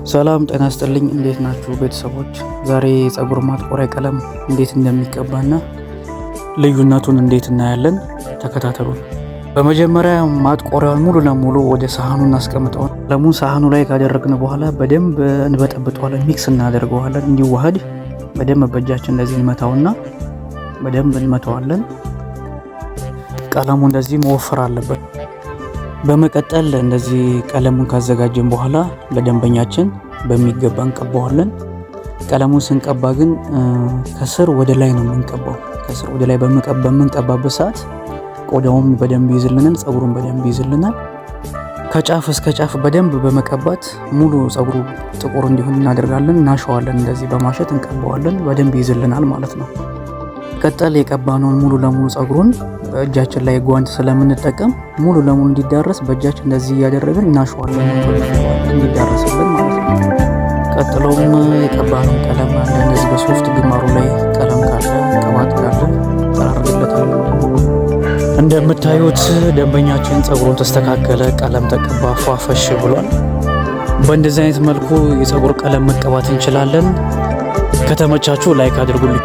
ሰላም ጤና ይስጥልኝ። እንዴት ናችሁ ቤተሰቦች? ዛሬ የፀጉር ማጥቆሪያ ቀለም እንዴት እንደሚቀባና ልዩነቱን እንዴት እናያለን። ተከታተሉን። በመጀመሪያ ማጥቆሪያውን ሙሉ ለሙሉ ወደ ሳህኑ እናስቀምጠዋለን። ቀለሙን ሳህኑ ላይ ካደረግን በኋላ በደንብ እንበጠብጠዋለን፣ mix እናደርገዋለን እንዲዋሃድ። በደንብ በእጃችን እንደዚህ እንመታውና በደንብ እንመታዋለን። ቀለሙ እንደዚህ መወፈር አለበት። በመቀጠል እንደዚህ ቀለሙን ካዘጋጀን በኋላ ለደንበኛችን በሚገባ እንቀባዋለን። ቀለሙን ስንቀባ ግን ከስር ወደ ላይ ነው የምንቀባው። ከስር ወደ ላይ በምንቀባበት ሰዓት ቆዳውም በደንብ ይይዝልናል፣ ፀጉሩን በደንብ ይይዝልናል። ከጫፍ እስከ ጫፍ በደንብ በመቀባት ሙሉ ፀጉሩ ጥቁር እንዲሆን እናደርጋለን። እናሸዋለን፣ እንደዚህ በማሸት እንቀባዋለን። በደንብ ይይዝልናል ማለት ነው። ቀጠል የቀባነውን ሙሉ ለሙሉ ፀጉሩን በእጃችን ላይ ጓንት ስለምንጠቀም ሙሉ ለሙሉ እንዲዳረስ በእጃችን እንደዚህ እያደረግን እናሸዋለን፣ እንዲዳረስልን ማለት ነው። ቀጥሎም የቀባነውን ቀለም እንደዚህ በሶፍት ግንባሩ ላይ ቀለም ካለ፣ ቅባት ካለ ጠራርግለታል። እንደምታዩት ደንበኛችን ፀጉሩን ተስተካከለ፣ ቀለም ተቀባ፣ ፏፈሽ ብሏል። በእንደዚህ አይነት መልኩ የፀጉር ቀለም መቀባት እንችላለን። ከተመቻችሁ like አድርጉልኝ።